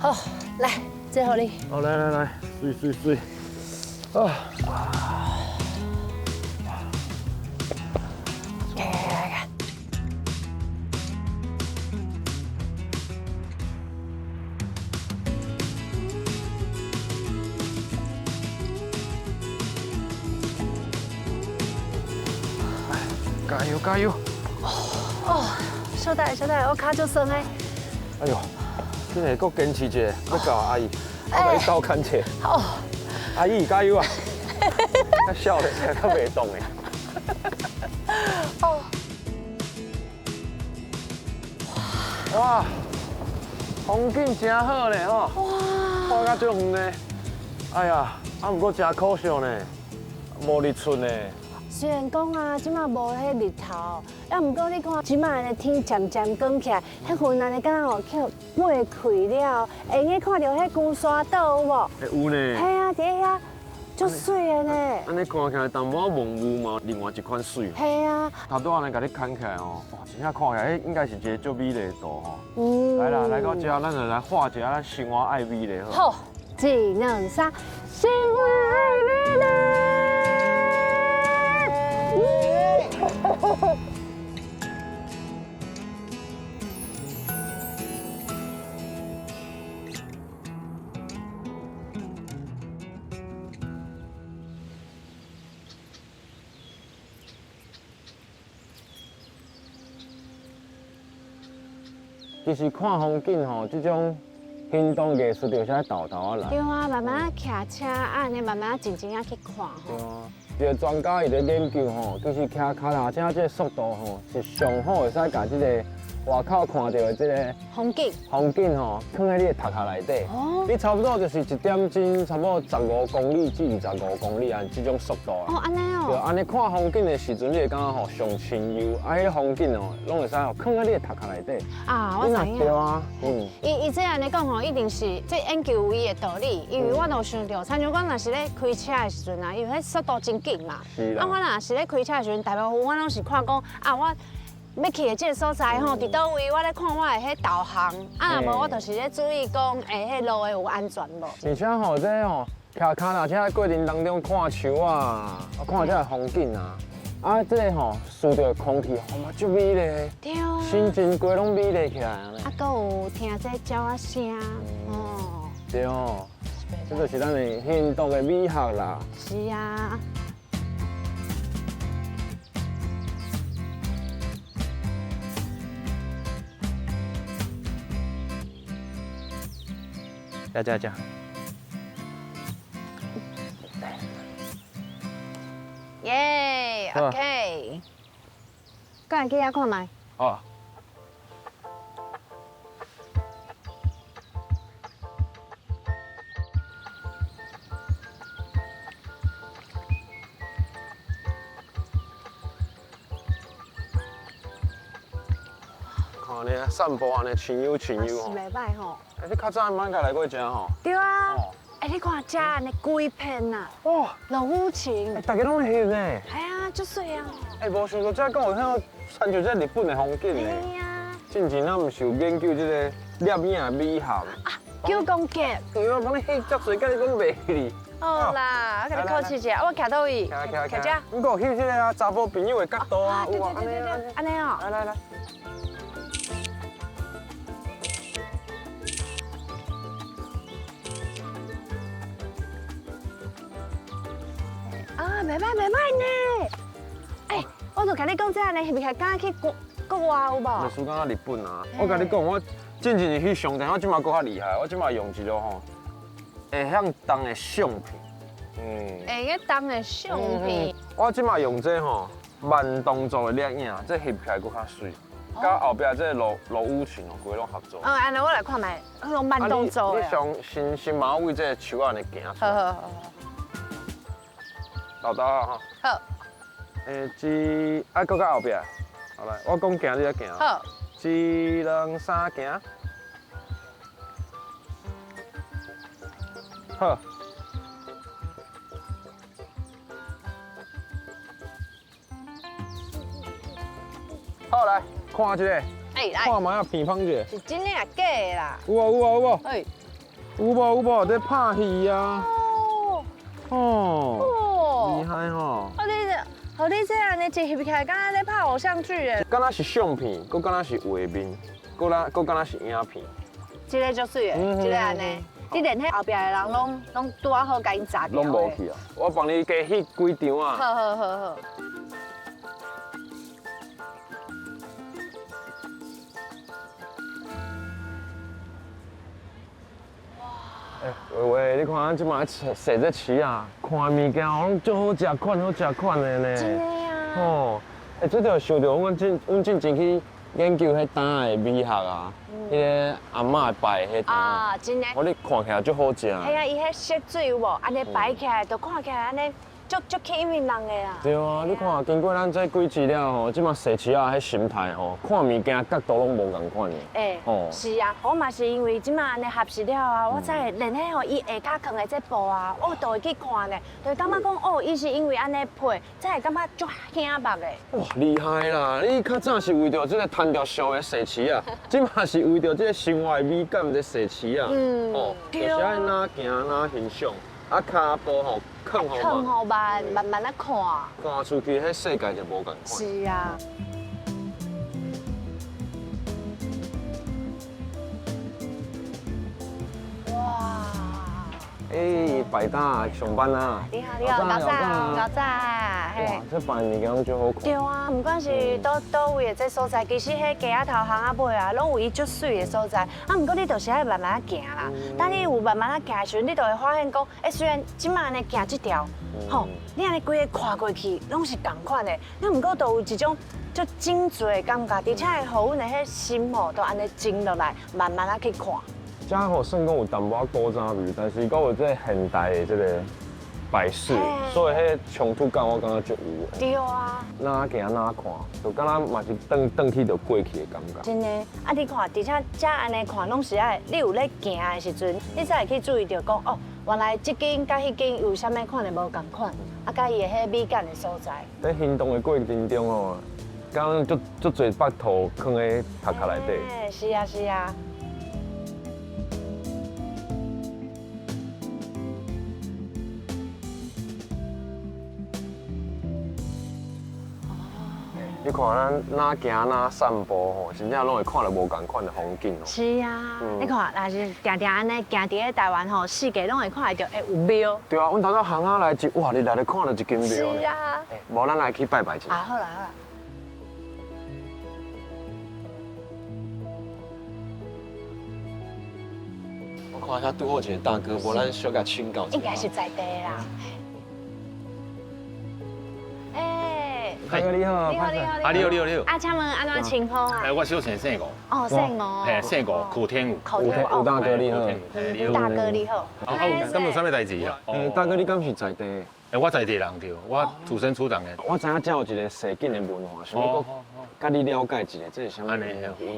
好，來，這予你。好，來來來，媠媠媠。啊！來來來。加油加油！哦，小等小等，我跤足酸的。哎呦，真的閣堅持一下，欲到阿姨，我共你鬥牽車。哦，阿姨加油啊！較少咧，較袂動的。哦。哇，風景真好咧吼！哇，看甲足遠呢。哎呀，啊，毋過真可惜呢，無日出呢。雖然講啊，這馬無彼日頭，啊，毋過你看，這馬的天漸漸光起來，彼雲按呢敢若吼去掰開了，會用得看著彼龜山島有無？欸，有呢。嘿啊，佇遐足媠的呢。按呢看起來淡薄仔霧霧嘛，另外一款媠。嘿啊。頭拄按呢共你牽起來吼，哇，真正看起來，彼應該是一个足美麗的圖吼。來啦，來到這，咱就來畫一下咱生活愛美麗。好，一、兩、三，生活愛美麗。其實看風景吼，這種行動藝術就是愛沓沓仔來。對啊，慢慢騎車，按呢慢慢靜靜仔去看吼。對啊，一个專家伊咧研究吼，其實騎跤踏車這个速度吼，是上好會使共這个外口看著的這个風景風景吼，囥佇你的頭殼內底。哦。你差不多就是一點鐘，差不多15公里至25公里按這種速度啊。哦，按呢哦。對，按呢看風景的時陣，你會感覺吼上清幽，啊，彼个風景哦，攏會使吼囥佇你的頭殼內底。啊，我知影。對啊，嗯。伊這按呢講吼，一定是這研究有伊的道理，因為我都有想著，親像講若是咧開車的時陣啊，因為彼速度真緊嘛。是啦。啊，我若是咧開車的時陣，大部分我攏是看講啊，我欲去的這个所在吼，佇佗位我咧看我的彼導航，啊，若無我就是咧注意講，欸，彼路的有安全無？而且吼，這吼騎跤踏車的過程當中看樹啊，看這个風景啊，啊，這个吼嗅著空氣吼嘛足美麗，對啊，心情規攏美麗起來啊！啊，閣有聽這鳥仔聲，哦，對哦，這就是咱的行動的美學啦。是啊。來，來，來。耶，OK。過來去遐看覓。哦。看呢，散步按呢，清幽清幽吼。是袂䆀吼。欸，你較早毋捌來過遮吼？對啊。欸，你看遮按呢規片啊。哇。落雨情。欸，大家攏翕呢。係啊，足媠啊。欸，無想到遮閣有遐親像這日本的風景呢。係啊。進前咱毋是有研究這个攝影的美學。啊，九宮格。對啊，講你翕遮濟，佮你講袂記哩。好啦，我共你考試一下，我徛佗位？徛徛遮。毋過翕這个啊，查埔朋友的角度啊。對對對對對，按呢哦。來來來。啊，袂䆀袂䆀呢！欸，我就共你講，這按呢翕起來，敢若去國國外有無？歷史敢若日本啊！我共你講，我進前是翕相片，我這馬閣較厲害，我這馬用一个吼會曉動的相片。嗯。會曉動的相片。我這馬用這吼慢動作的攝影，這翕起來閣較媠。佮後壁這個落雨情哦，規个攏合作。嗯，按呢我來看覓，用慢動作的。你上先先馬為這個樹仔按呢行。好好好。老大哈。好。欸，一，啊，閣較後壁。好來，我講行，你才行。好。一、兩、三，行。好。好來，看一下。欸，來。看覓啊，鼻芳者。是真的抑假的啦？有啊有啊有無？欸。有無有無在拍魚啊？哦，厲害吼！哦，你這，予你這按呢一翕起來，敢若咧拍偶像劇的。敢若是相片，閣敢若是畫面，閣若閣敢若是影片。這个足媠的，這个按呢，你連彼後壁的人攏攏拄仔好共𪜶閘攏無去啊！我幫你加翕幾張啊！好好好好。欸，喂喂，你看咱這馬踅這市啊，看物件攏足好食款，好食款的呢。真的啊！吼，欸，這就受著阮進前去研究彼擔的美學啊，彼个阿嬤擺的彼擔啊，真的。我你看起來足好食。係啊，伊彼色水有無？按呢擺起來，就看起來按呢足足吸引人的啦。對啊，你看經過咱這幾次了吼，這馬踅市仔彼心態吼，看物件角度攏無仝款的。欸，是啊，我嘛是因為這馬按呢學習了啊，我才會連彼吼伊下跤囥的這布啊，我都會去看呢，就會感覺講哦，伊是因為按呢配，才會感覺足顯目的。哇，厲害啦！你較早是為著這個貪著俗的踅市仔，這馬是為著這個生活的美感在踅市仔。哦，就是愛哪行哪欣賞，啊，跤步吼，囥囥予慢，慢慢仔看。看出去，彼世界就無仝款。是啊。哇！欸，擺擔上班啦！你好，你好，早早，早早。哇，這擺物件攏足好看。對啊，不管是佗佗位的這所在，其實彼街仔頭巷仔尾啊，攏有伊足媠的所在。啊，毋過你就是愛慢慢仔行啦。當你有慢慢仔行的時陣，你就會發現講，欸，雖然這馬按呢行這條，吼，你按呢規个看過去，攏是仝款的。啊，毋過就有一種足靜坐的感覺，而且會予阮的彼心吼，都按呢靜落來，慢慢仔去看。這吼算講有淡薄仔古早味，但是閣有這個現代的這個擺飾，所以彼個衝突感我感覺足有。對啊。哪行哪看，就敢若嘛是轉轉去就過去的感覺。真的，啊！你看，而且這按呢看，攏是愛你有咧行的時陣，你才會去注意著講哦，原來這間佮彼間有啥物款的無仝款，啊，佮伊的彼美感的所在。佇行動的過程中吼，敢若足足濟腹塗囥佇頭殼內底。是啊，是啊。你看咱哪行哪散步吼，真正攏會看著無仝款的風景哦。是啊，你看，若是定定按呢行佇咧台灣吼，四界攏會看會著會有廟。對啊，阮頭拄巷仔來一，哇，你來就看著一間廟。是啊。無，咱來去拜拜一下。啊，好啦好啦。我看遐拄好一个大哥，無咱小共請教一下。應該是在地的啦。大哥你好，你好你好啊你好你好你好。啊，請問按怎稱呼啊？哎，我小姓姓吳。哦，姓吳。嘿，姓吳，柯天武。柯天武，吳大哥你好。吳大哥你好。啊，敢有啥物代誌啊？大哥你敢是在地？欸，我在地人對，我土生土長的。我知影這有一個踅景的文化，想欲閣佮你了解一下，這是啥物文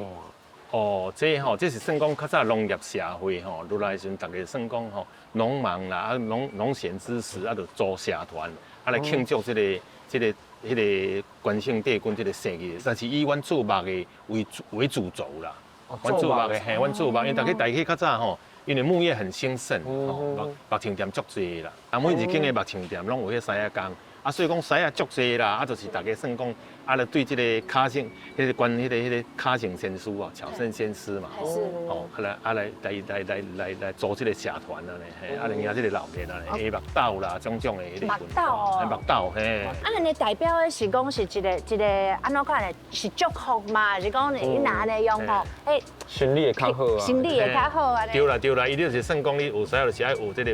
化？哦，這吼，這是算講較早農業社會吼，落來時陣，逐家算講吼，農忙啦，啊農農閒之時啊，就組社團，啊來慶祝這個這個彼個關聖帝君這個生日，但是以阮做木的為主為主軸啦。阮做木的嘿，阮做木，因為逐家大家較早吼，因為木業很興盛，吼木木匠店足濟啦，啊每一間的木匠店攏有彼師仔工。啊，所以講師仔足濟啦，啊，就是逐家算講，啊，就對這個卡聖，彼個關，彼個彼個卡聖先師啊，巧聖先師嘛，哦，啊來啊來來來來來來組這個社團啊咧，嘿，啊來迎這個鬧熱啊咧，下木斗啦，種種的彼個木斗哦，木斗嘿。啊，恁的代表的是講是一個一個按怎款的，是祝福嘛，還是講你若按呢用吼？欸，心理會較好啊，心理會較好啊。對啦對啦，伊就是算講你有時就是愛有這個。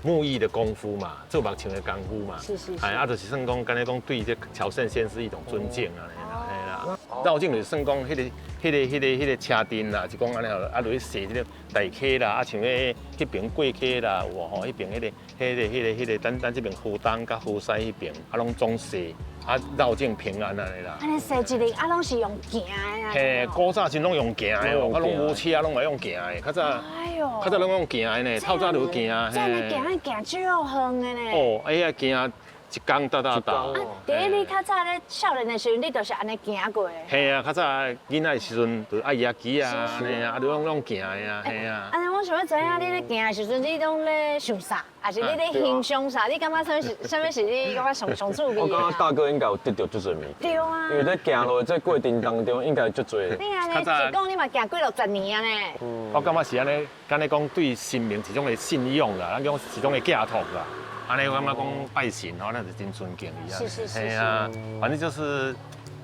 木藝的功夫嘛，做木匠的功夫嘛，是是是，哎，啊，就是算講，敢若講對這喬聖先師一種尊敬啊，嘿啦。繞境就是算講，彼個、彼個、彼個、彼個車陣啦，就講按呢吼，啊，落去踅這個大溪啦，啊，像彼彼爿過溪啦，有無吼？彼爿彼個、彼個、彼個、彼個，咱咱這邊河東佮河西彼爿，啊，攏總踅。啊，繞境平安按呢啦。按呢踅一日，啊，攏是用行的啊。嘿，古早時攏用行的哦，啊，攏無車，攏嘛用行的。較早，哎喲，較早攏用行的呢，透早就行。這按呢行，行足遠的呢。哦，哎呀，行一工搭搭搭。啊，第一你較早咧少年的時陣，你就是按呢行過的。嘿啊，較早囡仔的時陣就愛野雞啊，嘿啊，啊就攏攏行的啊，嘿啊。按呢我想欲知影，你咧行的時陣，你攏咧想啥？還是你咧欣賞啥？你感覺啥物是啥物是你感覺上上趣味的？我感覺大哥應該有得著足濟物件。對啊。因為咧行路的這過程當中，應該有足濟。你按呢一講，你嘛行幾六十年啊呢？我感覺是按呢，敢若講對神明一種的信仰啦，咱講一種的寄託啦。按呢我感覺講拜神吼，咱就真尊敬伊啊。是是是。嘿啊，反正就是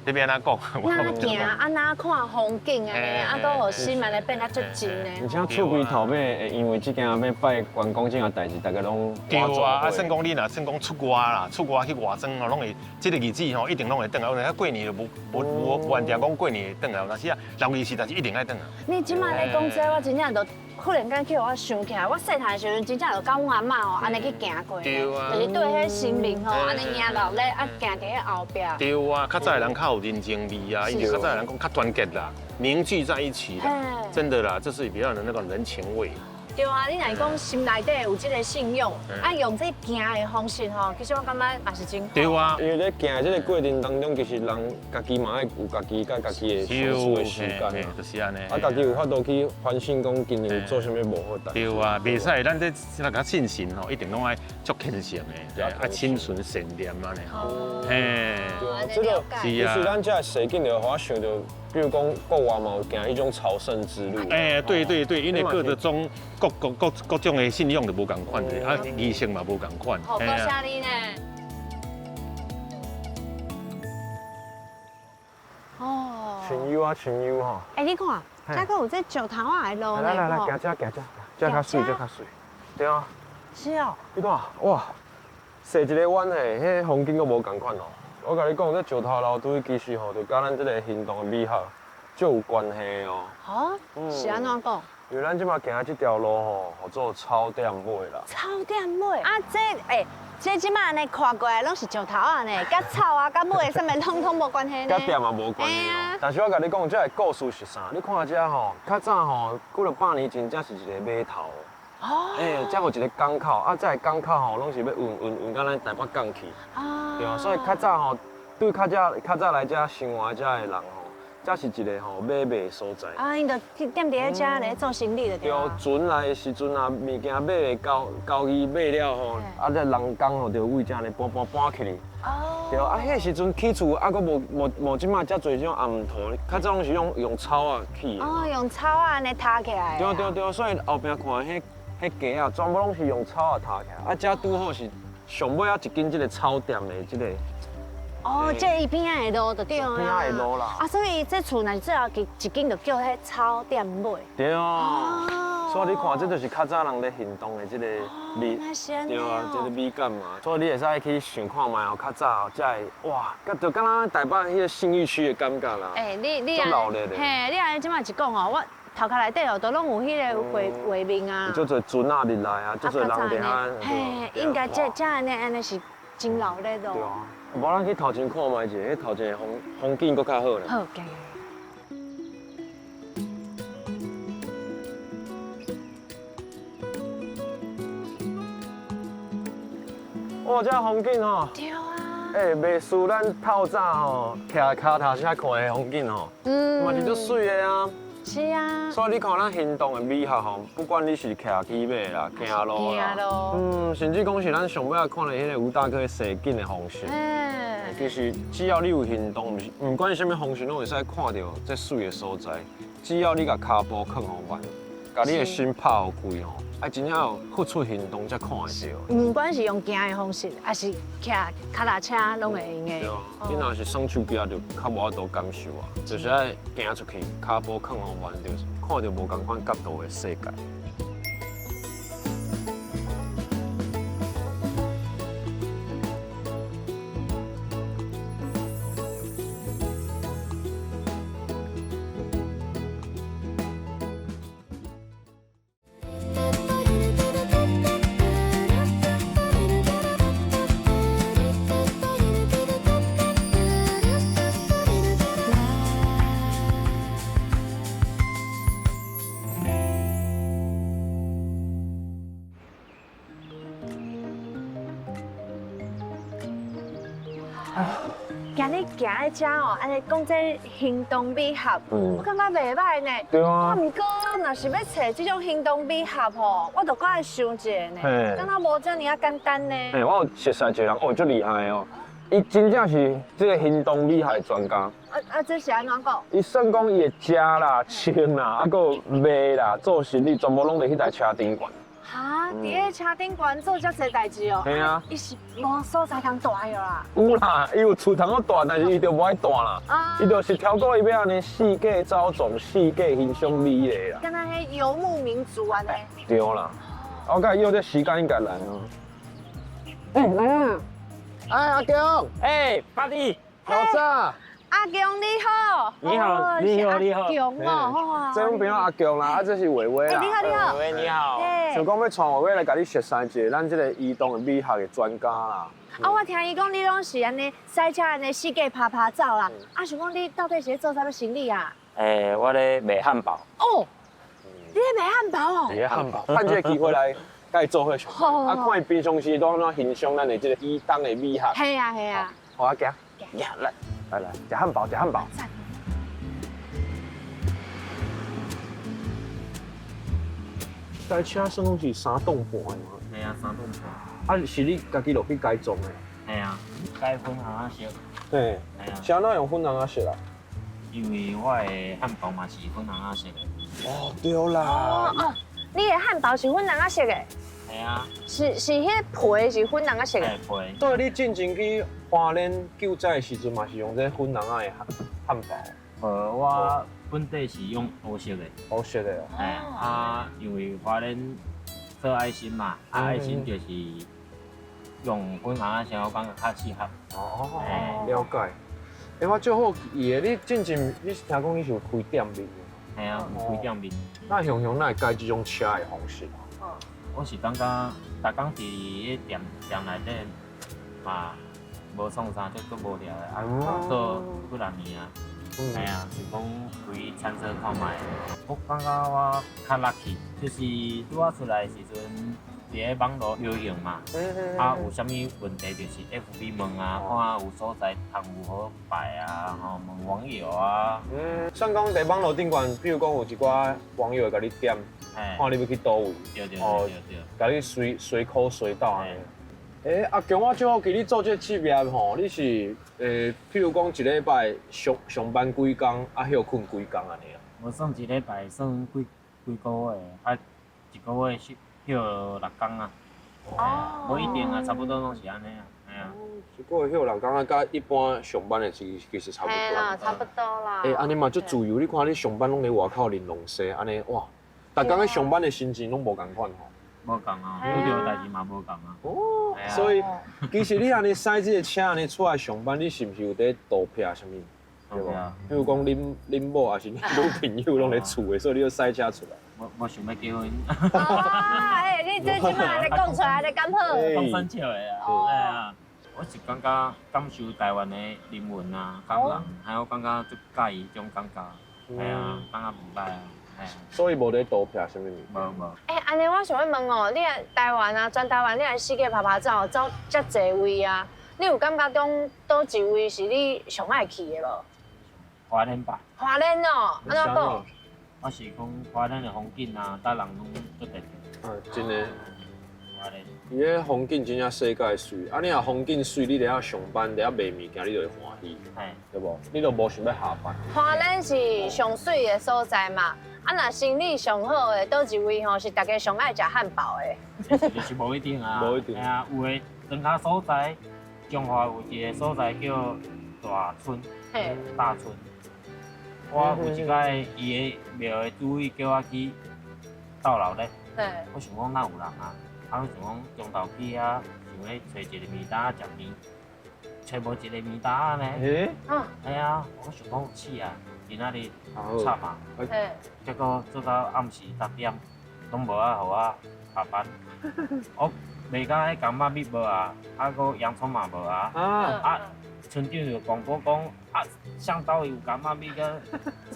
你欲按怎講？哪行啊，哪看風景按呢，啊，閣予心按呢變甲足靜的。而且厝邊頭尾會因為這件欲拜關公這件代誌，大家攏對啊，啊，算講你若算講出外啦，出外去外庄吼，攏會這個日子吼，一定攏會轉來。因為過年就無無無無限定講過年會轉來，但是啊，六二四但是一定愛轉來。你這擺咧講這，我真正就忽然間去予我想起來，我細漢的時陣真正就佮阮阿嬤吼，按呢去行過，就是對彼神明吼，按呢迎落咧，啊行佇彼後壁。對啊，較早的人較有人情味啊，因為較早的人講較團結啦，凝聚在一起啦，真的啦，這是比較的那個人情味。對啊，你若講心內底有這個信仰，啊用這行的方式吼，其實我感覺嘛是真好。對啊，因為咧行的這個過程當中，其實人家己嘛愛有家己佮家己的相處的時間，就是按呢。啊，家己有法度去反省，講今年有做啥物無好代誌。對啊，袂使，咱這若較信神吼，一定攏愛足虔誠的，愛心存善念按呢吼。嘿，對啊，這個其實咱這個踅景就予我想著，比如講國外嘛有行彼種朝聖之路。欸，對對對，因為各個種各各各各種的信仰就無仝款的，啊，儀式嘛無仝款。好，多謝你呢。哦。清幽啊，清幽吼。欸，你看，這閣有這石頭仔的路呢。來來來，行這行這，這較媠，這較媠。對啊。是哦。你看，哇，踅一个彎嘿，彼風景閣無仝款哦。我共你講，這石頭樓堆其實吼，就佮咱這個行動的美學足有關係哦。哦，是按怎講？因為咱這馬行這條路吼，號做草點尾啦。草點尾啊，這欸，這這馬按呢看過來攏是石頭仔呢，佮草啊、佮尾啥物攏統無關係呢。佮點嘛無關係哦。但是我共你講，這个故事是啥？你看這吼，較早吼，幾落百年前，這是一个碼頭。哦。欸，這有一個港口，啊，這个港口吼，攏是欲運運運到咱台北港去。啊。對啊，所以較早吼，對較早較早來這生活這的人吼，這是一個吼買賣的所在。啊，𪜶就踮佇咧遮咧做生意就對。對，船來的時陣啊，物件買會交交易買了吼，啊，這人工吼就為遮咧搬搬搬起去。哦。對啊，彼時陣起厝啊，閣無無無這馬遮濟這種紅土，較早攏是用用草仔起的。哦，用草仔按呢搭起來。對對對，所以後壁看彼彼街仔，全部攏是用草仔搭起來。啊，這拄好是上尾仔一間這個草店的這個。哦，這伊邊仔的路就對啊。邊仔的路啦。啊，所以這厝若是最後一一間就叫彼草店尾。對啊。所以你看，這就是較早人咧行動的這個美，對啊，這個美感嘛。所以你會使去想看覓哦，較早這个哇，就敢若台北彼個信義區的感覺啦。欸，你你按呢，嘿，你按呢這擺一講哦，我頭殼內底哦，都攏有彼個畫畫面啊。足濟船仔入來啊，足濟人佇遐。嘿，應該這這按呢按呢是真鬧熱咯。對啊。無咱去頭前看覓者，彼頭前的風風景閣較好咧。好，行。哇，這風景吼！對啊。欸，袂輸咱透早吼，騎跤踏車看的風景吼，嘛是足媠的啊。是啊。所以你看咱行動的美學吼，不管你是騎騎馬啦、行路啦，甚至講是咱上尾仔看的彼個吳大哥的踅景的方式。其實只要你有行動，毋是毋管啥物方式，攏會使看著這媠的所在。只要你共跤步囥予慢，共你的心拍予開吼，啊，真正有付出行動才看會著。毋管是用行的方式，抑是騎跤踏車，攏會用的。對啊，你若是耍手機啊，就較無法度感受啊。就是愛行出去，跤步囥予慢，就看著無仝款角度的世界。今日行咧遮哦，按呢講這行動美學，我感覺袂䆀呢。對啊。毋過若是欲揣這種行動美學吼，我就閣愛想一下呢。敢若無遮爾仔簡單呢。嘿，我有熟似一個人，哦，足厲害的哦。伊真正是這個行動美學的專家。啊啊，這是按怎講？伊算講伊會食啦、穿啦，啊，閣有賣啦、做生意，全部攏佇彼台車頂懸。哈，佇咧車頂懸做遮濟代誌哦。嘿啊。伊是無所在通蹛著啦。有啦，伊有厝通好蹛，但是伊就無愛蹛啦。啊。伊就是超過伊欲按呢四界走傱，四界欣賞美麗啦。敢若彼遊牧民族按呢。對啦。我共伊約這時間應該來哦。欸，來啦！哎，阿強，哎，巴蒂，老早。阿強你好，你好，你好，你好，阿強哦，這阮朋友阿強啦，啊，這是偉偉啦，你好，你好，偉偉你好，想講欲帶偉偉來共你熟似一下，咱這個移動的美學的專家啦。啊，我聽伊講你攏是按呢駛車按呢四界趴趴走啦，啊，想講你到底是咧做啥物生意啊？欸，我咧賣漢堡。哦，你咧賣漢堡哦？賣漢堡，趁這個機會來共伊做伙上班，啊，看伊平常時都按怎欣賞咱的這個移動的美學。嘿啊嘿啊。好啊，行，行來。來來，食漢堡，食漢堡。台車算講是三棟半的嗎？嘿啊，三棟半。啊，是你家己落去改裝的？嘿啊，改粉紅仔色。嘿。嘿啊。是按怎用粉紅仔色啊？因為我的漢堡嘛是粉紅仔色的。哦，對啦。哦哦，你的漢堡是粉紅仔色的？嘿啊。是是，彼皮是粉紅仔色的。皮。對，你進前去花蓮救災的時陣嘛，是用這粉紅仔的漢堡。無，我本底是用烏色的。烏色的。嘿啊，因為花蓮做愛心嘛，啊愛心就是用粉紅仔色，我感覺較適合。哦，了解。欸，我足好奇的，你進前你是聽講你是有開店面的？嘿啊，有開店面。那雄雄哪會改這種車的方式？我是感覺，逐工佇彼店店內底嘛，無創啥，足足無聊的，啊，做幾若年啊，嘿啊，想講開餐車看覓。我感覺我較 lucky，就是拄仔出來的時陣，佇咧網路流行嘛，啊，有啥物問題就是 FB 問啊，看有所在通有好擺啊，吼，問網友啊。嗯，算講佇網路頂懸，比如講有一寡網友會共你點，看你欲去佗位，對對對對，共你隨隨口隨到按呢。欸，阿強，我足好奇你做這個職業吼，你是譬如講一禮拜上上班幾工，啊歇睏幾工按呢啊？無算一禮拜，算幾幾個月，啊，一個月休歇六工啊。哦。無一定啊，差不多攏是按呢啊。嘿啊。一個月歇六工啊，佮一般上班的其實差不多。嘿啦，差不多啦。欸，按呢嘛足自由，你看你上班攏佇外口玲瓏西，按呢哇，逐工咧上班的心情攏無仝款吼。無仝啊，遇著代誌嘛無仝啊。哦，所以其實你按呢駛這個車按呢出來上班，你是毋是有佇度避啥物？對無？比如講恁恁某抑是恁女朋友攏佇厝的，所以你欲駛車出來。無無想欲結婚。啊，欸，你這這擺按呢講出來，按呢敢好？講生笑的啊。哎啊，我是感覺感受台灣的人文啊，感人，還有感覺足佮意這種感覺，嘿啊，感覺袂䆀啊。所以無咧度避啥物物。無無。欸，按呢我想欲問哦，你來台灣啊，全台灣你來四界趴趴走，走遮濟位啊，你有感覺講佗一位是你上愛去的無？花蓮吧。花蓮哦，按怎講？我是講花蓮的風景啊，逐人攏足特別。啊，真的。花蓮。伊个風景真正世界媠，啊，你若風景媠，你佇遐上班，佇遐賣物件，你就會歡喜，對無？你就無想欲下班。花蓮是上媠的所在嘛，啊，若生理上好的，佗一位吼是大家上愛食漢堡的。就是無一定啊，無一定。嘿啊，有的莊跤所在，彰化有一個所在叫大村，大村。我有一擺，伊的廟的主委叫我去鬥鬧咧，我想講哪有人啊？啊，我想講中晝去遐，想欲揣一个麵搭食麵，揣無一個麵搭呢。嘿啊，我想講死啊，今仔日慘啊！結果做到暗時10點，攏無愛予我下班。我賣甲彼柑仔蜜無啊，啊，閣洋蔥嘛無啊。啊，村長就廣播講啊，向導有柑仔蜜佮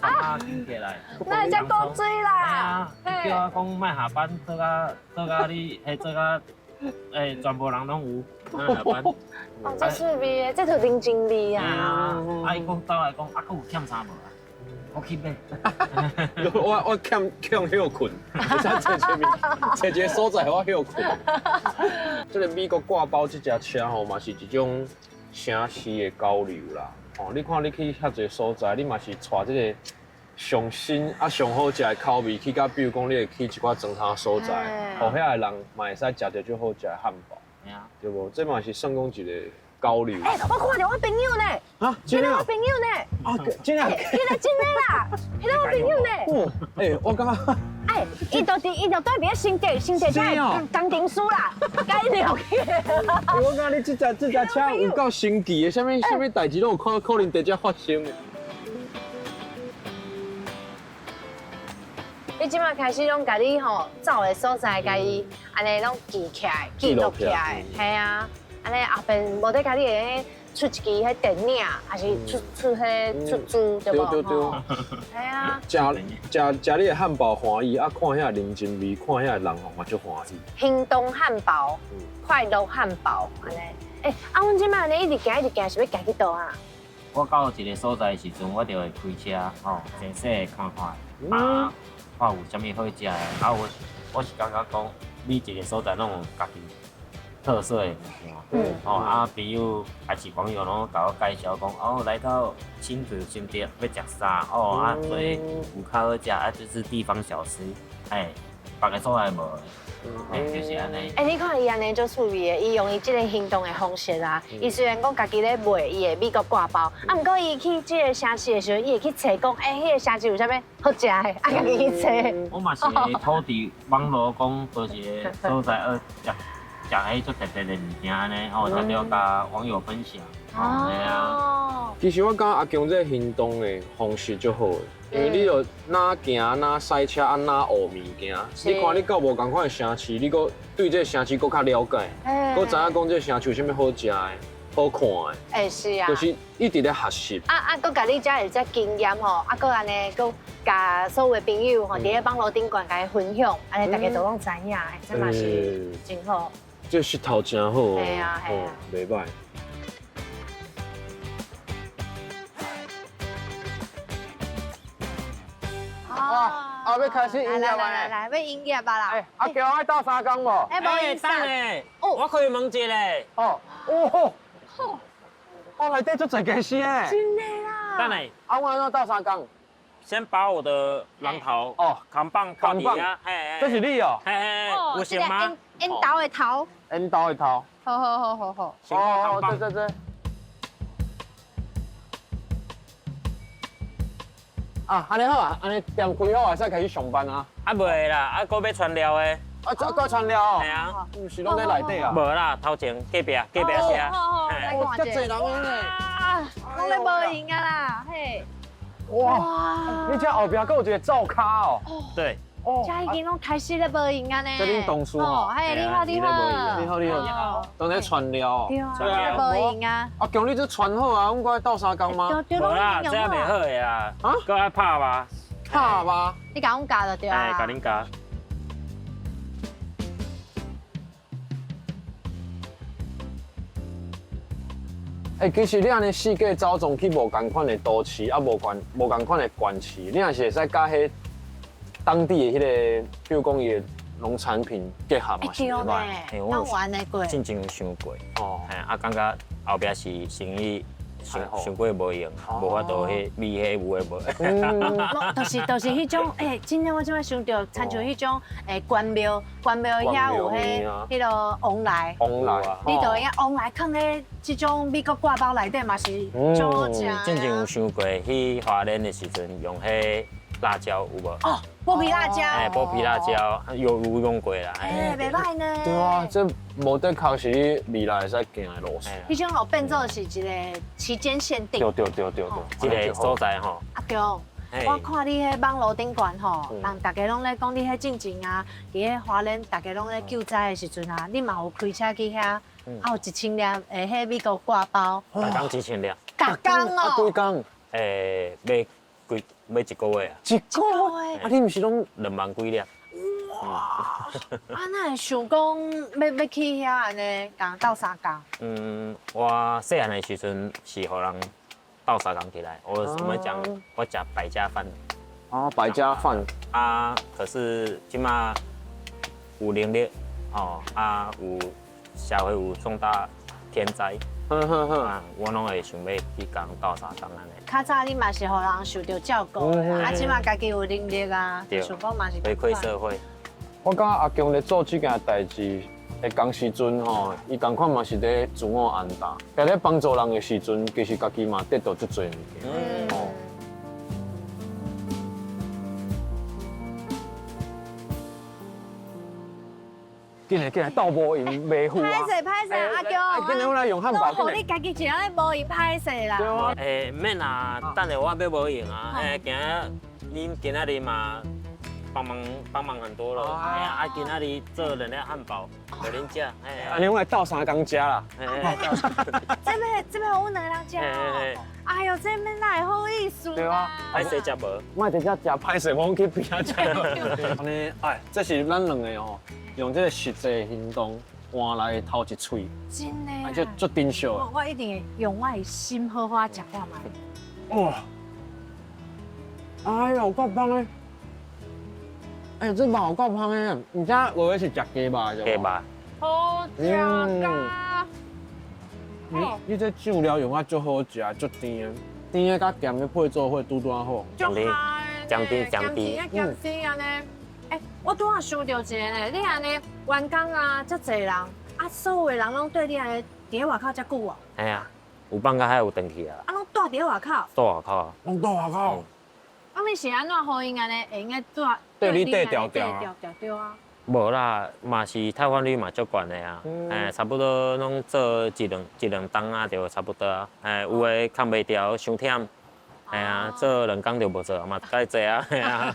蔥仔緊起來。哪會遮古錐啦？叫我講莫下班，做甲做甲你，彼做甲欸，全部人攏有。哦，這趣味的，這就人情味啊。啊，伊講走來講，啊，閣有欠啥無啊？我去買。我欠歇睏，會使揣一个物，揣一个所在予我歇睏。這个美國割包這隻車吼，嘛是一種城市的交流啦。哦，你看你去遐濟所在，你嘛是帶這个上新啊上好食的口味去佮，比如講你會去一寡莊頭所在，予遐个人嘛會使食著足好食的漢堡，對無？這嘛是算講一個交流。欸，我看著我朋友呢。啊，真的？彼个我朋友呢。啊，真的？彼个真的啦，彼个我朋友呢。哦，欸，我感覺。欸，伊就佇，伊就蹛佇咧新竹，新竹才工程師啦，共伊聊起來。我感覺你這隻車有夠神奇的，啥物啥物代誌攏有可能佇遮發生的。你這馬開始攏共你吼走的所在，共伊按呢攏記起來、記錄起來，嘿啊，按呢後邊無得共你會出一支彼電影，還是出出彼出資，對無？對對對。嘿啊。食食食你的漢堡歡喜，啊看遐人情味，看遐人吼嘛足歡喜。行動漢堡，快樂漢堡，按呢。欸，啊，阮這馬按呢一直行一直行，是欲行去佗啊？我到一個所在的時陣，我就會開車吼，詳細看看，啊。看有啥物好食的，啊我是感覺講每一個所在攏有家己特色的物件，哦啊朋友還是朋友攏共我介紹講，哦來到新竹新竹欲食啥，哦啊所以有較好食，啊就是地方小吃，欸，別个所在無的，欸就是按呢。欸，你看伊按呢足趣味的，伊用伊這个行動的方式啊，伊雖然講家己咧賣伊的美國割包，啊，毋過伊去這个城市的時陣，伊會去揣講，欸，彼个城市有啥物好食的，啊，家己去揣。我嘛是會土地網路講，佗一个所在學食食彼足特別的物件按呢，吼，才著佮網友分享。哦，嘿啊。其實我感覺阿強這个行動的方式足好的，因為你就哪行哪賽車啊，哪學物件。你看你到無仝款的城市，你閣對這个城市閣較了解，閣知影講這个城市有啥物好食的、好看的。欸，是啊。就是一直咧學習。啊啊，閣共你遮會遮經驗吼，啊，閣按呢，閣共所有的朋友吼，佇咧網路頂懸共伊分享，按呢大家都攏知影，這嘛是真好。這勢頭真好哦。嘿啊，嘿啊。袂䆀。啊！欲開始營業來來來，欲營業啊啦！欸，阿強愛鬥相共無？欸，無影響。我可以問一下。哦，哦，哦，內底足濟家私的。真的啦。等下。啊，阮按怎鬥相共？先把我的榔頭哦，扛棒扛棒，這是你哦。嘿嘿，有行嗎？緣投的頭。緣投的頭。好好好好好。哦，對對對。啊，按呢好啊，按呢店開好，會使開始上班啊。啊，袂啦，啊，閣欲傳料的。啊，這閣傳料？嘿啊。毋是攏佇內底啊？無啦，頭前隔壁隔壁車。好，遮濟人呢。啊，攏咧無閒啊啦，嘿。哇！你這後壁閣有一個灶跤哦。對。哦。這已經攏開始咧無閒啊呢。這恁同事吼。嘿，你好，你好。你好，你好。當咧傳料。對啊。無閒啊。阿強，你這傳好啊？阮閣愛鬥相共嗎？無啦，這袂好的啦。啊？閣愛拍吧。拍吧。你共阮教就對啊。哎，共恁教。欸，其實你按呢四界走總去無仝款的都市，啊無仝無仝款的縣市，你若是會使佮彼當地的彼个，比如講伊的農產品結合嘛，是袂䆀。欸，我有進前有想過，哦，嘿，啊，感覺後壁是生意傷傷過無閒，無法度彼米彼有的無的。無，就是彼種，欸，真正我這擺想著，親像彼種，欸，關廟，關廟遐有彼彼个王來，王來，你就會用王來囥咧這種美國割包內底嘛是足好食。進前有想過去花蓮的時陣用彼辣椒有無？哦，剝皮辣椒。哎，剝皮辣椒有用過啦。欸，袂䆀呢。對啊，這無的確是你未來會使行的路線。彼種哦變做是一個期間限定。對對對對對，這個所在吼。阿強，我看你彼網路頂懸吼，人逐家攏咧講你彼進前啊，佇彼花蓮逐家攏咧救災的時陣啊，你嘛有開車去遐，啊有1000粒的彼美國割包。逐工1000粒。逐工哦。啊，幾工？欸，買幾買一個月啊？一個月？啊，你毋是攏2萬幾粒？啊，哪會想講欲去遐按呢，共人鬥相共？嗯，我細漢的時陣是予人鬥相共起來，我們講我食百家飯。啊，百家飯。啊，可是這馬有能力，哦，啊有社會有重大天災，啊，我攏會想欲去共人鬥相共按呢。較早你嘛是予人受著照顧的，啊，這馬家己有能力啊，想講嘛是回饋社會。我感覺阿強咧做這件代誌的仝時陣吼，伊仝款嘛是咧自我安踏，在咧幫助人的時陣，其實家己嘛得到足濟物件。哦。緊來緊來，鬥無閒袂赴啊！歹勢歹勢，阿強，緊來，我來用漢堡。予你家己一人咧無閒歹勢啦。對啊。欸，免啦，等下我欲無閒啊。欸，今仔恁今仔日嘛幫忙幫忙很多了。哎呀，啊，今仔日做兩粒漢堡予恁食。按呢，阮來鬥相共食啦。這欲這欲予阮兩个人食哦。哎喲，這欲哪會好意思？對啊，歹勢食無。莫佇遮食歹勢，我去邊仔食。按呢，哎，這是咱兩个吼。用這個實際行動換來頭一喙，真的，而且足珍惜的。我一定會用我的心好好食看覓。哇！哎呦，夠香的！哎，這肉有夠香的，而且有的是食雞肉的，雞肉。好食㗎！你這醬料用啊足好食，足甜的，甜的佮鹹的配做伙拄拄好。足香鹹甜鹹甜，鹹甜按呢。欸，我拄仔想著一个呢，你按呢員工啊，遮濟人，啊，所有的人攏綴你按呢佇咧外口遮久哦。嘿啊，有放假還有轉去啊。啊，攏蹛佇咧外口。蹛外口啊。攏蹛外口。啊，你是按怎予𪜶按呢會用得蹛？綴你綴牢牢啊。牢牢啊。無啦，嘛是汰換率嘛足懸的啊。欸，差不多攏做一兩一兩冬啊，就差不多啊。欸，有的扛袂牢，傷忝。嘿啊，做兩工就無做嘛，較濟啊，嘿啊，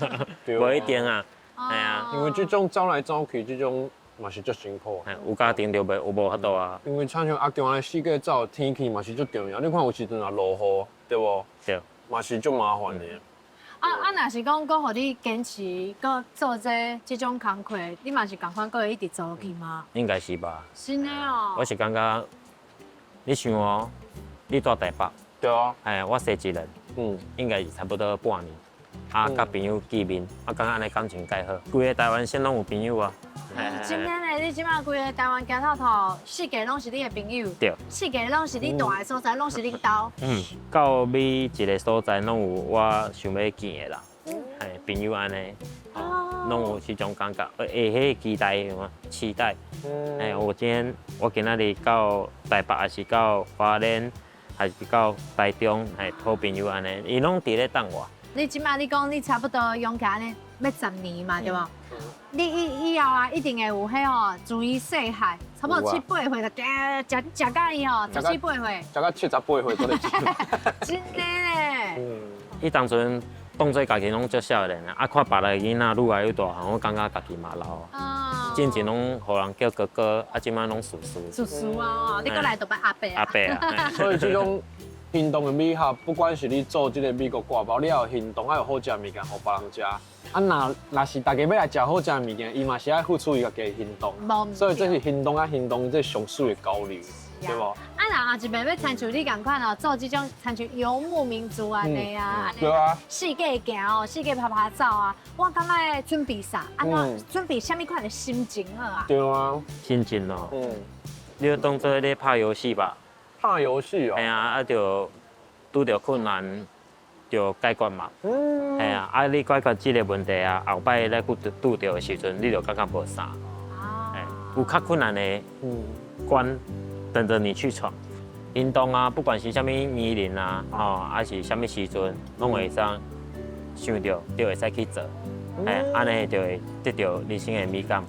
無一定啊。係啊，因為這種走來走去，這種嘛是足辛苦。有家庭就袂有無法度啊。因為親像阿強按呢四界走，天氣嘛是足重要。你看有時陣若落雨，對無？對。嘛是足麻煩的。啊，若是講閣予你堅持，閣做這種工課，你嘛是仝款，閣會一直做落去嗎？應該是吧。真的哦。我是感覺，你想哦，你住台北。對啊。哎，我踅一輪，應該是差不多半年。啊，佮朋友見面，啊，感覺按呢感情蓋好，規个台灣省攏有朋友啊。真的呢，你這馬規个台灣行透透，四界攏是你的朋友。對。四界攏是你蹛的所在，攏是恁兜。嗯，到每一个所在攏有我想欲見的人，嘿，朋友按呢，攏有這種感覺，會彼个期待有期待。哎，我今天我今仔日到台北，還是到花蓮，還是到台中，嘿，好朋友按呢，𪜶攏佇咧等我。你這馬你講你差不多用起來欲十年嘛，對無？你以後啊，一定會有彼吼注意細漢，差不多七八歲就食食甲伊吼，十七八歲，食到78歲都咧食。真的咧。伊當陣當做家己攏足少年啊，看別个囡仔愈來愈大漢，我感覺家己嘛老啊。進前攏予人叫哥哥，啊，這馬攏叔叔。叔叔啊，你閣來就變阿伯啊。阿伯啊。所以這種行動的美學，不管是你做這個美國掛包，你也有行動，愛有好食的物件予別人食。啊，若是大家欲來食好食的物件，伊嘛是愛付出伊家己的行動。所以這是行動佮行動，這上水的交流，對無？啊，若後一擺欲親像你仝款哦，做這種親像遊牧民族按呢啊，對啊，四界行哦，四界趴趴走啊，我感覺準備啥？按怎準備啥物款的心情好啊？對啊，心情哦，你就當做咧拍遊戲吧。拍遊戲哦。嘿啊，啊就拄著困難就解決嘛。嘿啊，啊你解決這個問題啊，後擺咧閣拄著的時陣，你就感覺無啥。啊。有較困難的關等著你去闖。運動啊，不管是啥物年齡啊，吼，還是啥物時陣，攏會使想著，就會使去做。嘿，按呢就會得著人生的美感。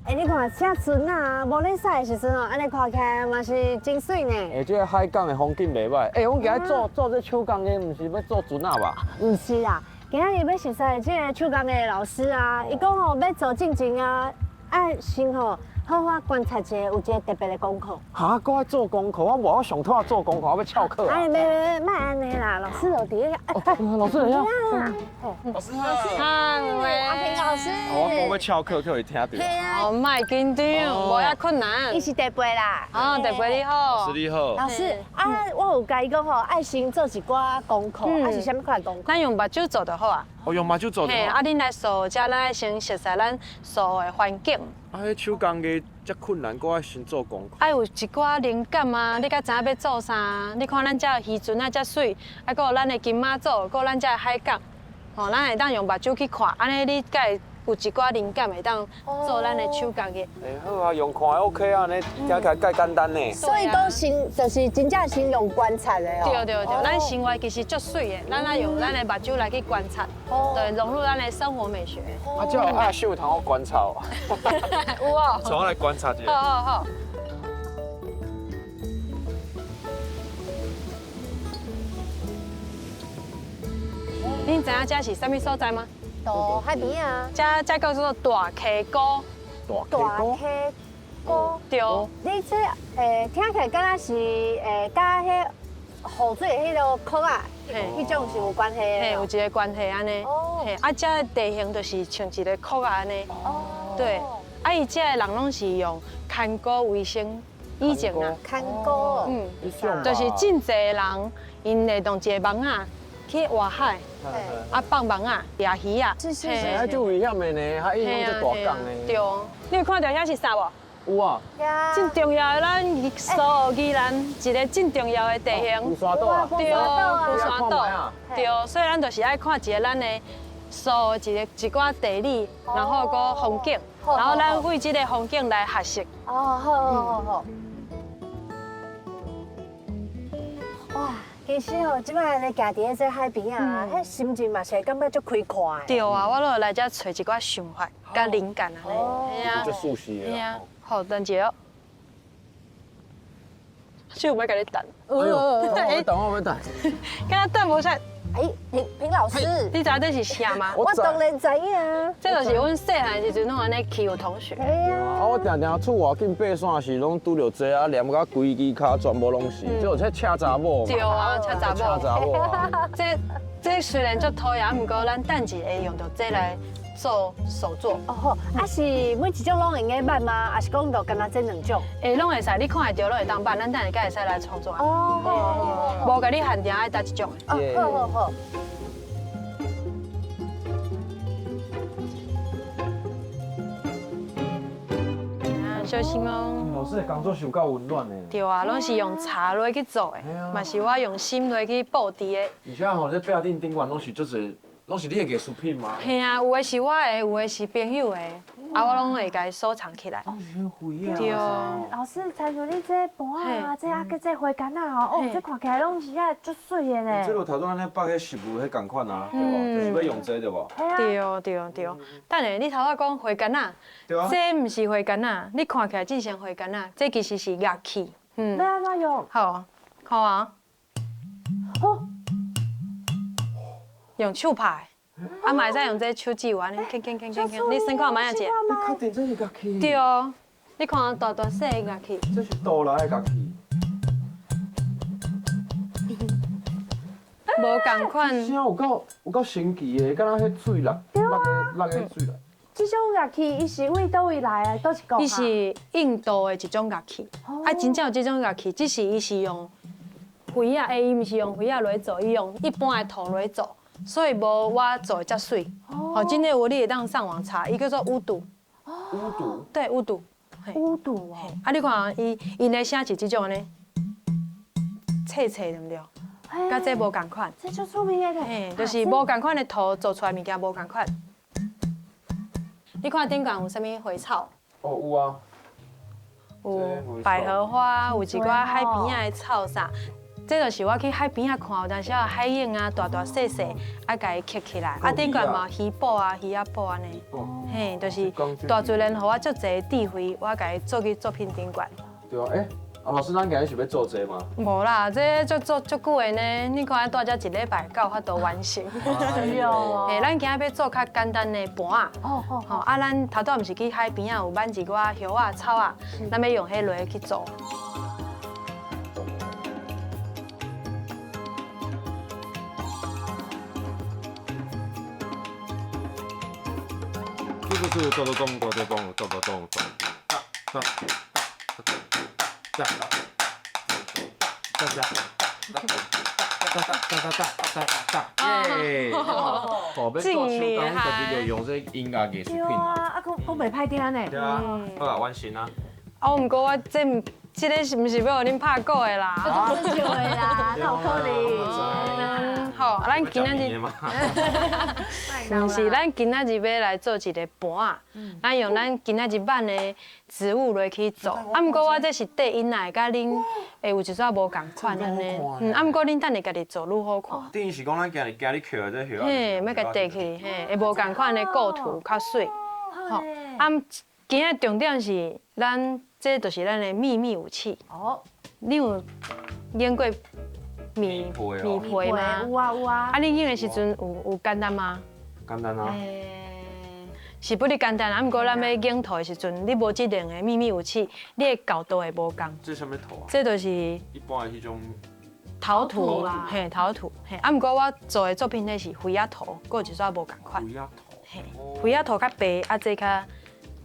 欸，你看這船仔，無咧駛的時陣哦，按呢看起來嘛是真媠呢。欸，這个海港的風景袂䆀。欸，阮今日做做這手工藝，毋是欲做船仔吧？毋是啦，今仔日欲熟似這个手工藝的老師啊，伊講吼欲做進前啊，愛先吼好好觀察一下，有一个特別的功課。哈，閣愛做功課，我無我上妥做功課，我欲翹課。哎，袂袂袂，莫按呢啦，老師就佇咧。老師來啊！老師好。阿平老師。我講欲翹課，予伊聽著。哦，莫緊張，無遐困難。伊是第八啦。哦，第八你好。老師你好。老師啊，我有共伊講吼，愛先做一寡功課，啊是啥物款功課？咱用目睭做就好啊。哦，用目睭做。嘿，啊，恁來掃遮，咱愛先熟悉咱掃的環境。啊，彼手工藝遮困難，閣愛先做功課。愛有一寡靈感啊，你才知影欲做啥。你看咱遮漁船啊，遮媠，啊，閣有咱的金馬祖，閣有咱遮的海港，吼，咱會當用目睭去看，按呢你才會有一寡靈感，會當做咱的手工藝。欸，好啊，用看的 OK 啊，按呢聽起來蓋簡單呢。所以都先就是真正先用觀察的哦。對對對，咱生活其實足媠的，咱愛用咱的目睭來去觀察，對，融入咱的生活美學。啊，這有阿秀通好觀察哦。有哦。從我來觀察一下。好好好。恁知影這是啥物所在嗎？大海邊啊。這叫做大溪溝。大溪溝。對。你這聽起來敢若是佮彼雨水的彼个殼仔，彼種是有關係的。嘿，有一个關係按呢。哦。嘿，啊，這地形就是像一个殼仔按呢。哦。對。啊，伊這个人攏是用牽孤為生，以前啊。牽孤。嗯。就是真濟人，𪜶會用一个網仔去外海，啊放網仔掠魚仔。是是是。啊，足危險的呢，海湧足大港的。對。你有看著遐是啥無？有啊。真重要的，咱所有宜蘭一个真重要的地形。龜山島啊。對，龜山島。對，所以咱就是愛看一个咱的所有一个一寡地理，然後閣風景，然後咱為這个風景來學習。哦，好好好好。哇，其實哦，這擺咧行佇咧這海邊啊，彼心情嘛是會感覺足開闊的。對啊，我攏會來遮揣一寡想法佮靈感啊。哦。足舒適的。嘿啊，好，等一下。就欲共你等。哎呦，我欲等，我欲等。敢若等無啥。哎，平平老師，你知影這是啥嗎？我當然知影啊。這就是阮細漢時陣攏按呢欺負同學。對啊。啊，我定定厝外景爬山時，攏拄著這啊，黏甲規支跤全部攏是，這就是赤查某。對啊，赤查某。赤查某啊。這雖然足討厭，毋過咱等一下會用著這來做手作。哦好，啊是每一種攏會用得挽嗎？還是講就干焦這兩種？欸，攏會使，你看會著攏會當挽，咱等下才會使來創作。哦，無共你限定愛佗一種。哦，好好好。小心哦。老師的工作是有夠溫暖的。對啊，攏是用茶落去做的，嘛是我用心落去布置的。而且吼，這壁頂頂懸攏是足濟，攏是你的藝術品嗎？嘿啊，有的是我的，有的是朋友的，啊，我攏會共伊收藏起來。哦，是對。老師，親像你這盤仔啊，這啊，閣這花柑仔吼，哦，這看起來攏是啊足媠的呢。這就頭拄仔咧放彼食物彼仝款啊，對無？就是欲用這對無？對對對。等下，你頭仔講花柑仔，這毋是花柑仔，你看起來真像花柑仔，這其實是樂器。嗯。欲按怎用？好，看啊。好。用手拍的，啊嘛會使用這手指按呢，鏗鏗鏗鏗鏗，你先看覓仔者。你確定這是樂器？對，你看大大細的樂器。這是佗來的樂器。無仝款。聲有夠有夠神奇的，敢若彼水落落个落个水來。這種樂器，伊是為佗位來的？佗一國？伊是印度的一種樂器，啊，真正有這種樂器，只是伊是用灰仔，欸，伊毋是用灰仔來做，伊用一般的土來做。所以無我做的遮媠。哦，真的有你會當上網查，伊叫做巫毒。巫毒。對，巫毒。巫毒哦。啊，你看伊𪜶的聲是這種按呢，脆脆對毋對？佮這無仝款。這足出名的。嘿，就是無仝款的土做出來物件無仝款。你看頂懸有啥物花草？哦，有啊。有百合花，有一寡海邊仔的草啥。這就是我去海邊仔看，有當時有海湧啊，大大細細，啊，共伊刻起來。啊，頂懸嘛魚脯啊，魚仔脯按呢。嘿，就是大自然予我足濟智慧，我共伊做去作品頂懸。對啊，欸，啊老師，咱今日是欲做這嗎？無啦，這足做足久的呢。你看蹛遮一禮拜才有法度完成。哎喲。嘿，咱今日欲做較簡單的盤仔。哦哦。吼，啊，咱頭拄仔毋是去海邊仔有挽一寡葉仔草仔，咱欲用彼落去做。耶！哦，欲做手工，家己就用這音樂藝術品啊。啊，閣閣袂歹聽呢。對啊，好啊，完成啊。啊，毋過我這這个是毋是欲予恁拍鼓的啦？講笑的啦，哪有可能？好，咱今仔日，毋是，咱今仔日欲來做一个盤仔，咱用咱今仔日挽的植物落去做。啊，毋過我這是綴因來，佮恁會有一撮無仝款按呢。啊，毋過恁等下家己做愈好看。等於是講咱今日今日刻的這葉仔。嘿，欲共綴去，嘿，會無仝款的構圖較媠。吼，啊，今仔重點是咱。這就是咱的秘密武器。哦，你有研過米米皮嗎？有啊有啊。啊，你研的時陣有簡單嗎？簡單啊。是不哩簡單啊，毋過咱欲研圖的時陣，你無這兩个秘密武器，你的角度會無仝。這啥物圖啊？這就是一般的彼種陶土，嘿，陶土，嘿。啊，毋過我做的作品彼是花仔圖，閣有一撮無仝款。花仔圖。嘿，花仔圖較白，啊，這較。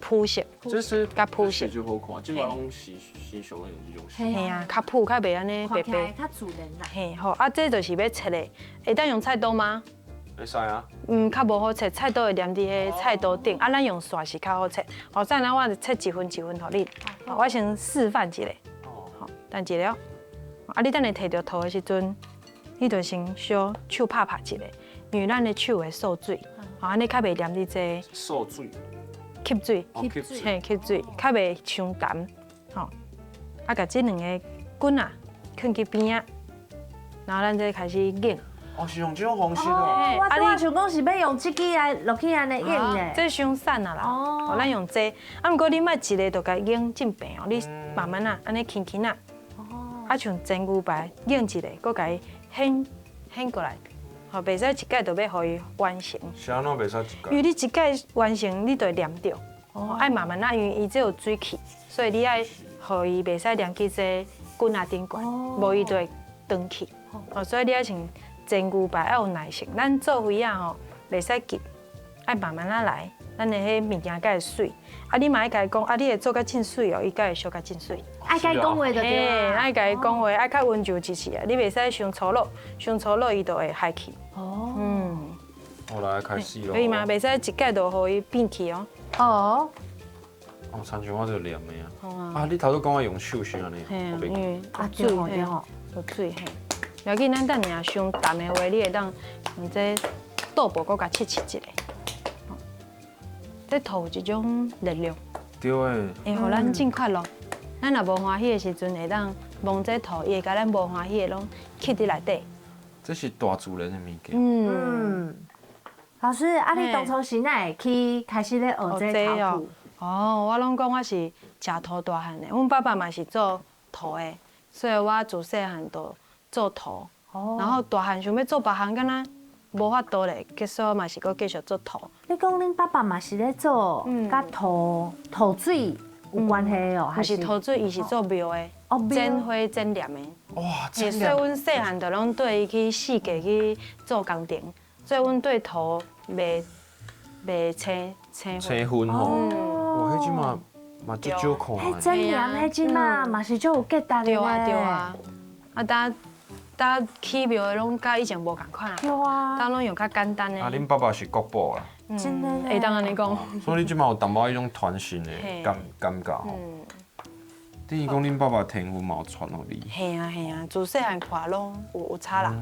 膚色，這是較樸色就好看，這擺攏是時尚用這種色。嘿啊，較樸，較袂按呢白白。較自然啦。嘿，好，啊，這就是欲切的，會當用菜刀嗎？會使啊。嗯，較無好切，菜刀會黏佇彼菜刀頂，啊，咱用刷是較好切。好，等下我就切一份一份予你，我先示範一下。好，等一下哦。啊，你等下提著圖的時陣，你就先小手拍拍一下，因為咱的手會受水，好，按呢較袂黏佇這。受水。吸水，嘿，吸水，較袂傷澹，吼。啊，共這兩个棍仔囥去邊仔，然後咱再開始研。哦，是用這種方式哦。我拄仔想講是欲用這支來落去按呢研呢。這傷散啊啦。哦。咱用這，啊，毋過你莫一个就共研真平哦，你慢慢啊，按呢輕輕啊。哦。啊，像煎牛排研一个，閣共伊掀掀過來。吼，袂使一擺就欲予伊完成。是按怎袂使一擺？因為你一擺完成，你就會黏著。哦，愛慢慢啊，因為伊這有水氣，所以你愛予伊袂使黏去這棍仔頂懸，無伊就會斷去。哦，所以你愛像煎牛排愛有耐性。咱做花仔吼，袂使急，愛慢慢仔來。咱的彼物件才會媠。啊，你嘛愛共伊講，啊，你會做甲真媠哦，伊才會燒甲真媠。愛共伊講話就對啊。愛共伊講話，愛較溫柔一些啊。你袂使傷粗魯，傷粗魯伊就會害去。哦。嗯。好來開始囉。可以嗎？袂使一擺就予伊變去哦。哦。哦，親像我這黏的啊。啊，你頭拄講我用手先按呢。嘿啊，因為啊，水嘿吼，有水嘿。無要緊，咱等下傷澹的話，你會當用這桌布閣共拭拭一下。這土有一種力量，對的，會予咱真快樂。咱若無歡喜的時陣，會當摸這土，伊會共咱無歡喜的攏吸佇內底。這是大自然的物件。嗯，老師，啊，你當初是哪會去開始咧學這陶土？哦，我攏講我是食土大漢的，阮爸爸嘛是做土的，所以我自細漢就做土。哦。然後大漢想欲做別項，敢若無法度咧，結束嘛是閣繼續做土。你講恁爸爸嘛是咧做佮土土水有關係哦？毋是土水，伊是做廟的，剪花剪簾的。哇！所以阮細漢就攏綴伊去四界去做工程，所以阮對土袂袂生生生分吼。哇，彼這馬嘛足少看。彼剪簾，彼這馬嘛是足有價值的。對啊對啊，啊當。搭起廟的攏佮以前無仝款啊，對啊，當攏用較簡單的。啊，恁爸爸是國寶啦，真的，會當按呢講。所以你這馬有淡薄彼種傳承的感覺吼。等於講恁爸爸天分嘛有傳予你。嘿啊嘿啊，自細漢看攏有差啦。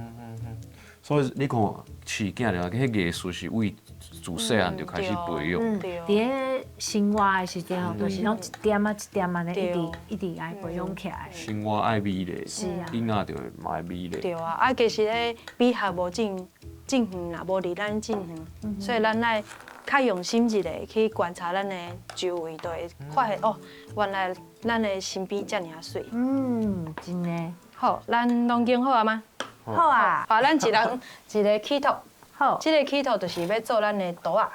所以你看飼囝了，彼藝術是為自細漢就開始培養。佇咧生活的時陣吼，就是攏一點仔一點按呢，一直一直愛培養起來。生活愛美麗，是啊，囡仔就會嘛會美麗。對啊，啊，其實彼美學無真真遠啦，無離咱真遠，所以咱愛較用心一下去觀察咱的周圍，就會發現哦，原來咱的身邊遮爾仔媠。嗯，真的。好，咱攏經好啊嗎？好啊。好，咱一人一个起托。好。這个起托就是欲做咱的桌仔，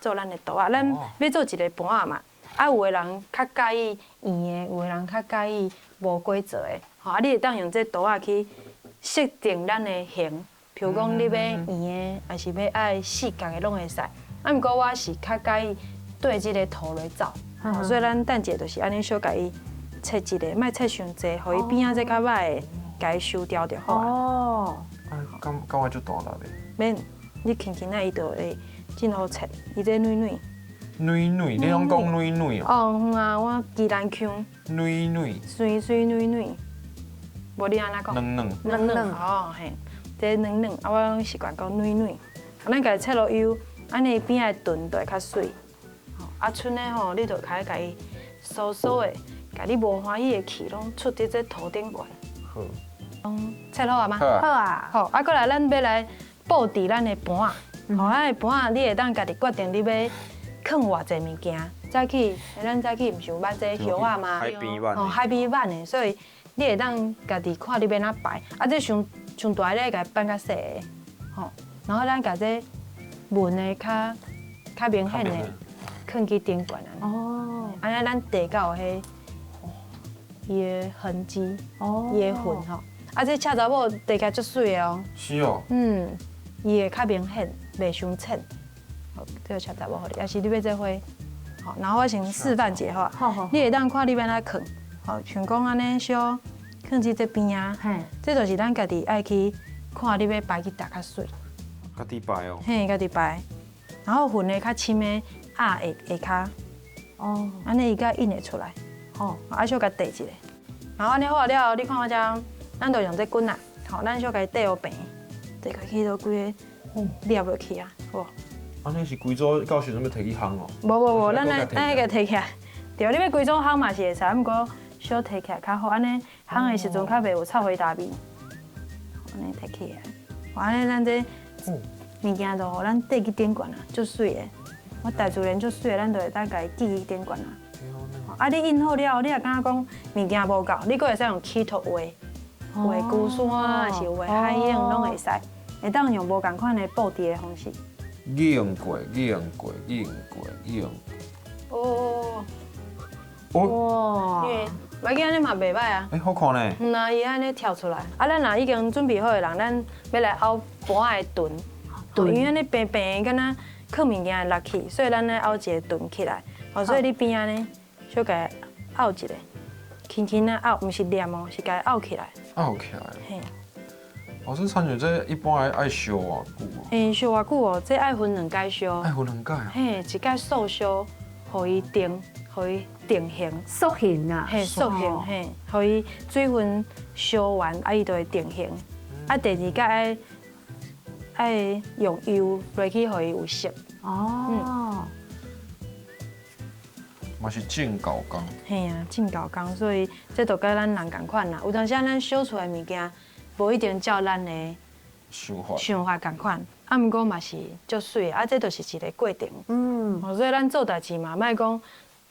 做咱的桌仔，咱欲做一个盤仔嘛。啊，有的人較佮意圓的，有的人較佮意無規則的。吼，啊，你會當用這桌仔去設定咱的形，比如講你欲圓的，抑是欲愛四角的，攏會使。啊，毋過我是較佮意對這个圖來走，所以咱等一下就是按呢小共伊切一个，莫切傷濟，予伊邊仔這較歹的，共伊收掉就好啊。哦。啊，敢敢愛足大粒的？免，你輕輕仔伊就會真好切，伊這軟軟。軟軟，你攏講軟軟哦？哦，啊，我宜蘭腔。軟軟。媠媠軟軟。無你按怎講？軟軟。軟軟哦嘿，這軟軟，啊我攏習慣講軟軟。啊，咱共伊切落幼，按呢伊邊仔的盾就會較媠。啊，賰的吼，你就開始共伊酥酥的，共你無歡喜的氣攏出佇這塗頂懸。好。切好啊嗎？好啊。好，啊，過來咱欲來布置咱的盤仔。吼，咱的盤仔你會當家己決定你欲囥偌濟物件。早起，咱早起毋是有挽這葉仔嗎？海邊挽。哦，海邊挽的，所以你會當家己看你欲按怎排。啊，這傷傷大个，共伊挽較細个，吼。然後咱共這紋的較較明顯的，囥去頂懸按呢。哦。按呢，咱地才有彼伊的痕跡，伊的痕吼。啊，這赤查某戴起來足媠的哦。是哦。嗯，伊會較明顯，袂傷淺。好，這个赤查某予你，抑是你欲這花？好，然後我先示範一下吼。你會當看你欲按怎囥，好，像講按呢小囥佇這邊仔，這就是咱家己愛去看你欲擺去佗較媠。家己擺哦。嘿，家己擺，然後痕的較深的壓下下跤。哦。按呢伊才印會出來。吼，啊小共綴一下，然後按呢好了後，你看我這。咱就用這棍仔，吼，咱小共伊綴予平，綴過去都規个裂落去啊，好無？按呢是規組到時陣欲提去烘哦？無無無，咱來咱彼个提起來，對，你欲規組烘嘛是會使，毋過小提起來較好，按呢烘的時陣較袂有臭火焦味。按呢提起來，按呢咱這物件就予咱綴去頂懸啊，足媠的。我大自然足媠的，咱就會當共伊寄去頂懸啊。啊，你印好了後，你若感覺講物件無夠，你閣會使用起圖畫。畫龜山啊，抑是畫海湧，攏會使，會當用無仝款的布置的方式。硬過，硬過，硬過，硬。哦。哇。因為袂記按呢嘛袂䆀啊。欸，好看呢。嗯啊，伊按呢跳出來。啊，咱若已經準備好的人，咱欲來拗盤仔的盾。因為按呢平平的，敢若囥物件會落去，所以咱愛拗一个盾起來。哦，所以你邊仔呢，小共拗一下，輕輕仔拗，毋是黏哦，是共伊拗起來。拗起來。嘿。哦，這親像這一般愛愛燒偌久哦？欸，燒偌久哦？這愛分兩擺燒。愛分兩擺啊？嘿，一擺素燒，予伊定，予伊定型。塑形啊。嘿，塑形，嘿，予伊水分燒完，啊，伊就會定型。啊，第二擺愛愛用油落去，予伊有色。哦。嘛是種猴工。嘿啊，種猴工，所以這就佮咱人仝款啦。有當時咱燒出來的物件，無一定照咱的想法想法仝款，啊，毋過嘛是足媠，啊，這就是一個過程。嗯。所以咱做代誌嘛，莫講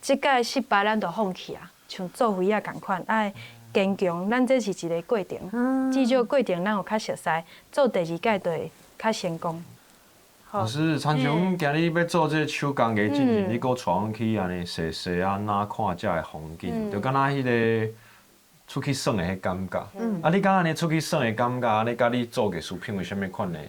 這擺失敗，咱就放棄啊。像做魚仔仝款，愛堅強。咱這是一個過程。嗯。至少過程咱有較熟似，做第二擺就會較成功。老師，親像阮今日欲做這个手工藝進前，你閣帶阮去按呢踅踅啊，哪看遮个風景，就敢若彼个出去耍的彼感覺。啊，你感覺按呢出去耍的感覺，按呢佮你做藝術品有啥物款的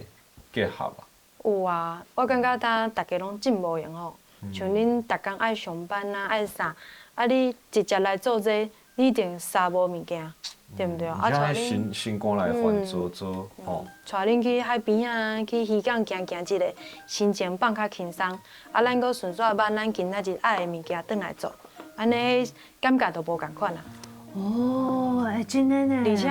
結合啊？有啊，我感覺今逐家攏真無閒吼，像恁逐工愛上班啊，愛啥，啊你直接來做這個，你一定衫無物件。對毋對？啊，帶恁心肝內煩做做吼。帶恁去海邊啊，去漁港行行一下，心情放較輕鬆。啊，咱閣順紲挽咱今仔日愛的物件轉來做，按呢感覺就無仝款啊。哦，欸，真的呢。而且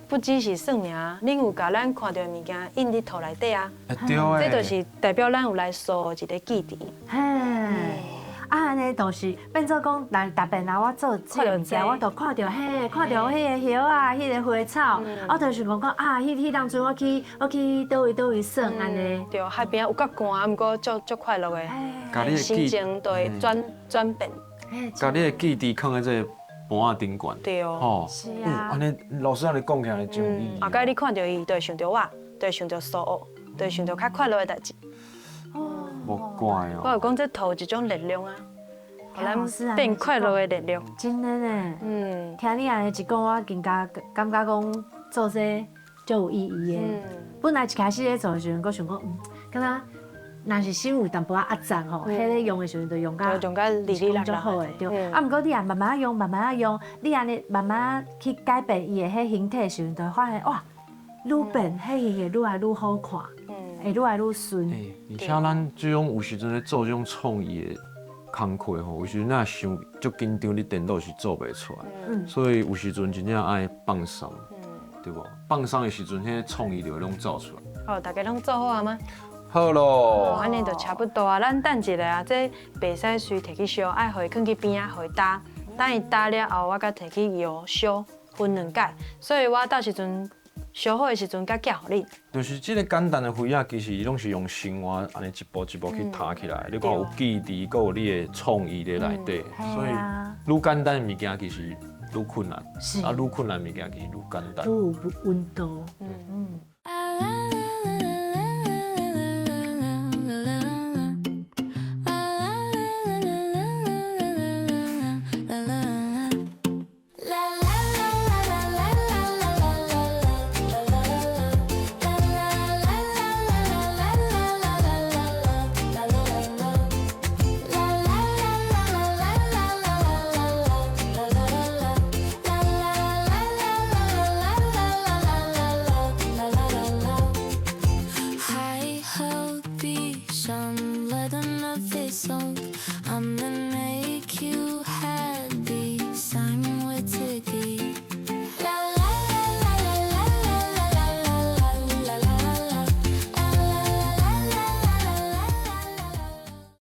不只是算命，恁有共咱看著的物件印佇塗內底啊。對欸。這就是代表咱有來塑一个記憶。嘿。啊，按呢就是變做講，若特別若我做這个物件，我就看著彼，看著彼个葉仔，彼个花草，我就想講講啊，彼當陣我去佗位佗位耍按呢。對，海邊仔有較寒，毋過足足快樂的，心情就會轉變。共你的記憶囥佇這个盤仔頂懸。對。吼，是啊。按呢老師按呢講起來真有意義。後蓋你看著伊，就會想著我，就會想著蘇澳，就會想著較快樂的代誌。無怪哦。我有講這土有一種力量啊，予咱變快樂的力量。真的呢。聽你按呢一講，我更加感覺講做這足有意義的。本來一開始咧做的時陣，閣想講，敢若若是心有淡薄仔壓抑吼，彼咧用的時陣就用甲用甲哩哩啦啦足好的，對。啊，毋過你若慢慢用，慢慢用，你按呢慢慢去改變伊的彼形體的時陣，就會發現哇，愈變彼形會愈來愈好看，會愈來愈順。而且咱這種有時陣咧做這種創意的工課吼，有時陣若傷足緊張，你電腦是做袂出來。所以有時陣真正愛放鬆，對無？放鬆的時陣，彼个創意就會攏走出來。好，大家攏做好啊嗎？好咯。按呢就差不多啊。咱等一下啊，這袂使隨提去燒，愛予伊囥去邊仔，予伊焦。等伊焦了後，我才提去窯燒，分兩擺。所以我到時陣燒好的時陣，才寄予恁。就是這個簡單的花仔，其實伊攏是用生活按呢一步一步去踏起來。你看有記憶，閣有你的創意佇內底，所以愈簡單的物件其實愈困難，啊，愈困難的物件其實愈簡單。愈有溫度。